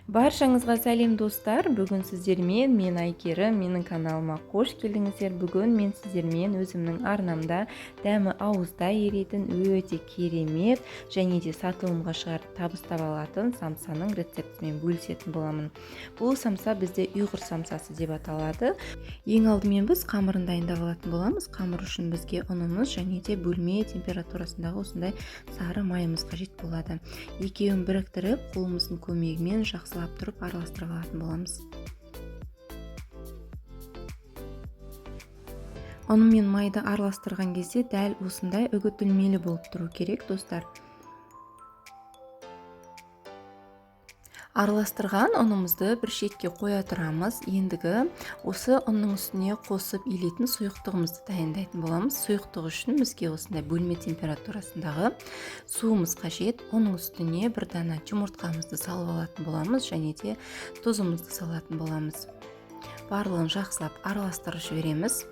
Баршаңызға сәлем достар. Бүгін сіздермен мен Әйгерім, менің каналыма қош келдіңіздер. Бүгін мен сіздермен өзімнің арнамда дәмі ауызда еритін өте керемет және де сатылымға шығарып табыс таба алатын самсаның рецептімен бөлісетін боламын. Бұл самса бізде ұйғыр самсасы деп аталады. Ең алдымен біз қамырын дайындап алатын боламыз. Қамыр үшін бізге ұнымыз және де бөлме температурасындағы осындай сары майымыз қажет болады. Екеуін біріктіріп, қолымыздың көмегімен жақсылап тұрып араластырып алатын боламыз. Ұн мен майды араластырған кезде дәл осындай үгітілмелі болып тұру керек, достар. Араластырған ұнымызды бір шетке қоя тұрамыз. Ендігі осы ұнның үстіне қосып илейтін сұйықтығымызды дайындайтын боламыз. Сұйықтық үшін бізге осындай бөлме температурасындағы суымыз қажет. Оның үстіне бір дана жұмыртқамызды салып алатын боламыз және де тұзымызды салатын боламыз. Барлығын жақсылап араластырып жібереміз.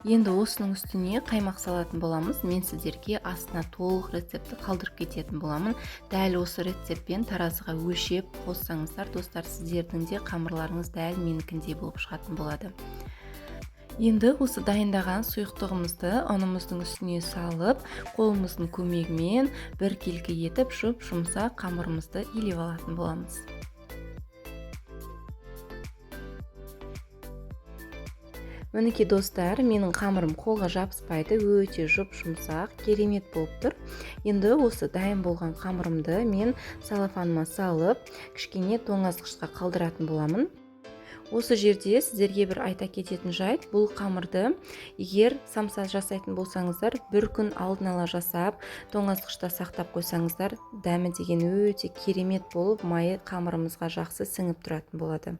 Енді осының үстіне қаймақ салатын боламыз. Мен сіздерге астына толық рецептті қалдырып кететін боламын. Дәл осы рецептпен таразыға өлшеп қоссаңыздар, достар, сіздердің де қамырларыңыз дәл менікіндей болып шығатын болады. Енді осы дайындаған сұйықтығымызды ұнымыздың үстіне салып, қолымыздың көмегімен біркелкі етіп жұп-жұмсақ қамырымызды илеп алатын боламыз. Мінекей достар, менің қамырым қолға жабыспайды, өте жұп-жұмсақ, керемет болып тұр. Енді осы дайын болған қамырымды мен салафаныма салып, кішкене тоңазытқышқа қалдыратын боламын. Осы жерде сіздерге бір айта кететін жайт, бұл қамырды егер самса жасайтын болсаңыздар, бір күн алдын ала жасап, тоңазытқышта сақтап қойсаңыздар, дәмі деген өте керемет болып, майы қамырымызға жақсы сіңіп тұратын болады.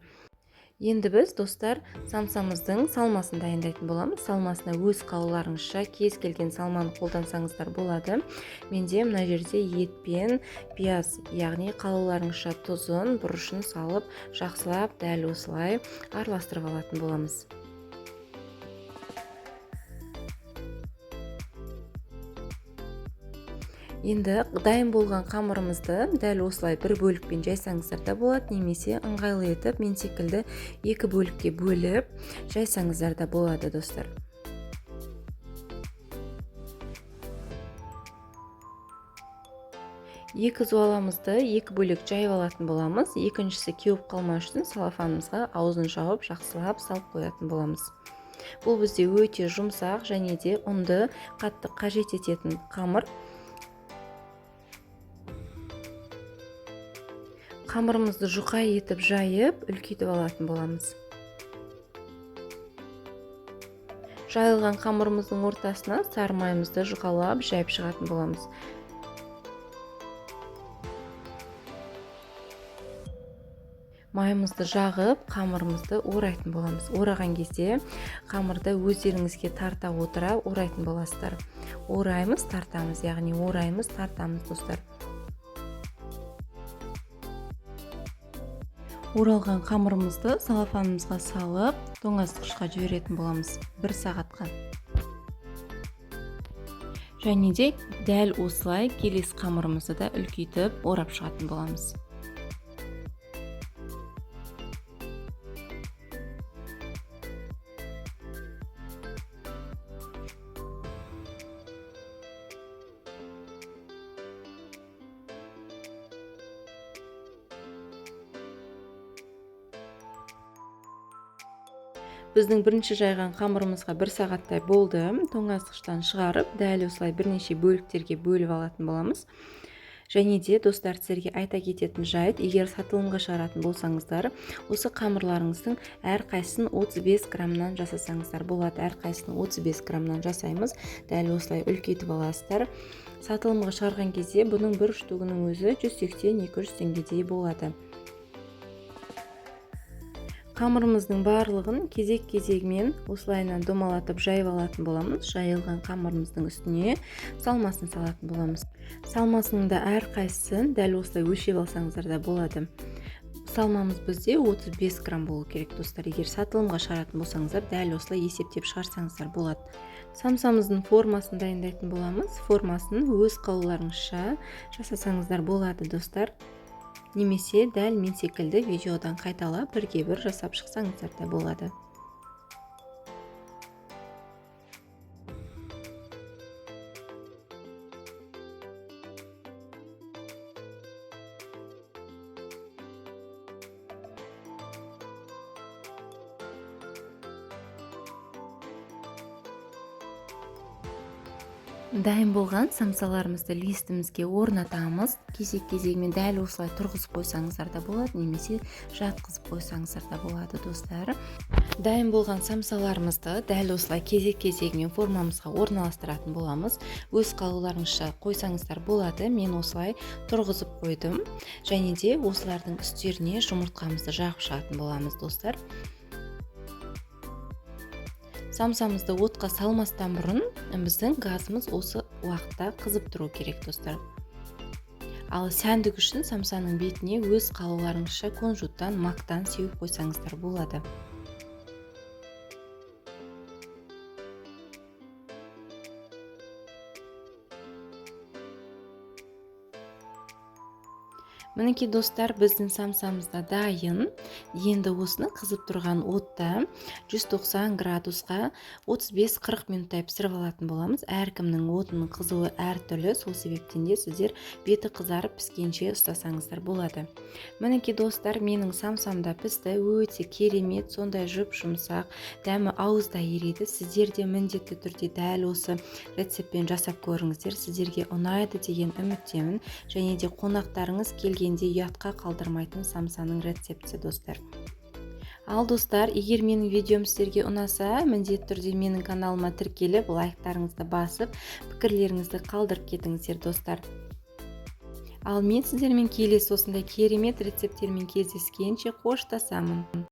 Енді біз, достар, самсамыздың салмасын дайындайтын боламыз. Салмасына өз қалауларыңызша кез келген салманы қолдансаңыздар болады. Менде мына жерде ет пен пияз, яғни қалауларыңызша тұзын, бұрышын салып, жақсылап дәл осылай араластырып алатын боламыз. Енді дайын болған қамырымызды дәл осылай бір бөлікпен жайсаңыздар да болады, немесе ыңғайлы етіп мен секілді екі бөлікке бөліп жайсаңыздар да болады, достар. Екі зуаламызды екі бөлек жайып алатын боламыз. Екіншісі кеуіп қалмау үшін салафанымызға аузын жауып жақсылап салып қоятын боламыз. Бұл бізде өте жұмсақ және де ұнды қатты қажет ететін қамыр. Қамырымызды жұқа етіп жайып, үлкейтіп алатын боламыз. Жайылған қамырымыздың ортасына сары майымызды жұқалап жайып шығатын боламыз. Майымызды жағып, қамырымызды орайтын боламыз. Ораған кезде қамырды өздеріңізге тарта отыра орайтын боласыздар. Ораймыз, тартамыз, яғни ораймыз, тартамыз, достар. Оралған қамырымызды салафанымызға салып, тоңазытқышқа жіберетін боламыз бір сағатқа. Және де дәл осылай келесі қамырымызды да үлкейтіп орап шығатын боламыз. Біздің бірінші жайған қамырымызға бір сағаттай болды. Тоңазытқыштан шығарып, дәл осылай бірнеше бөліктерге бөліп алатын боламыз. Және де, достар, сіздерге айта кететін жайт, егер сатылымға шығаратын болсаңыздар, осы қамырларыңыздың әрқайсысын 35 граммнан жасасаңыздар болады. Әрқайсысын 35 граммнан жасаймыз. Дәл осылай үлкейтіп аласыздар. Сатылымға шығарған кезде бұның бір штугінің өзі 180-200 теңгедей болады. Қамырымыздың барлығын кезек-кезегімен осылайынан домалатып жайып алатын боламыз. Жайылған қамырымыздың үстіне салмасын салатын боламыз. Салмасының да әрқайсысын дәл осылай өлшеп алсаңыздар да болады. Салмамыз бізде 35 грамм болу керек, достар. Егер сатылымға шығаратын болсаңыздар, дәл осылай есептеп шығарсаңыздар болады. Самсамыздың формасын дайындайтын боламыз. Формасын өз қалауларыңызша жасасаңыздар болады, достар. Немесе дәл мен секілді видеодан қайталап бірге бір жасап шықсаңыздар да болады. Дайын болған самсаларымызды листімізге орнатамыз. Кезек-кезегімен дәл осылай тұрғызып қойсаңыздар да болады, немесе жатқызып қойсаңыздар да болады, достар. Дайын болған самсаларымызды дәл осылай кезек-кезегімен формамызға орналастыратын боламыз. Өз қалауларыңызша қойсаңыздар болады. Мен осылай тұрғызып қойдым. Және де осылардың үстеріне жұмыртқамызды жағып шығатын боламыз, достар. Самсамызды отқа салмастан бұрын біздің газымыз осы уақытта қызып тұру керек, достар. Ал сәндік үшін самсаның бетіне өз қалауларыңызша кунжуттан, мактан сеуіп қойсаңыздар болады. Мінекей, достар, біздің самсамыз да дайын. Енді осыны қызып тұрған отта 190 градусқа 35-40 минуттай пісіріп алатын боламыз. Әркімнің отының қызуы әртүрлі, сол себептен де сіздер беті қызарып піскенше ұстасаңыздар болады. Мінекей, достар, менің самсам да пісті, өте керемет, сондай жұп-жұмсақ, дәмі ауызда ериді. Сіздер де міндетті түрде дәл осы рецептпен жасап көріңіздер, сіздерге ұнайды деген үміттемін. Және де қонақтарыңыз келгенде ұятқа қалдырмайтын самсаның рецептісі, достар. Ал достар, егер менің видеом сіздерге ұнаса, міндетті түрде менің каналыма тіркеліп, лайктарыңызды басып, пікірлеріңізді қалдырып кетіңіздер, достар. Ал мен сіздермен келесі осындай керемет рецепттермен кездескенше қоштасамын.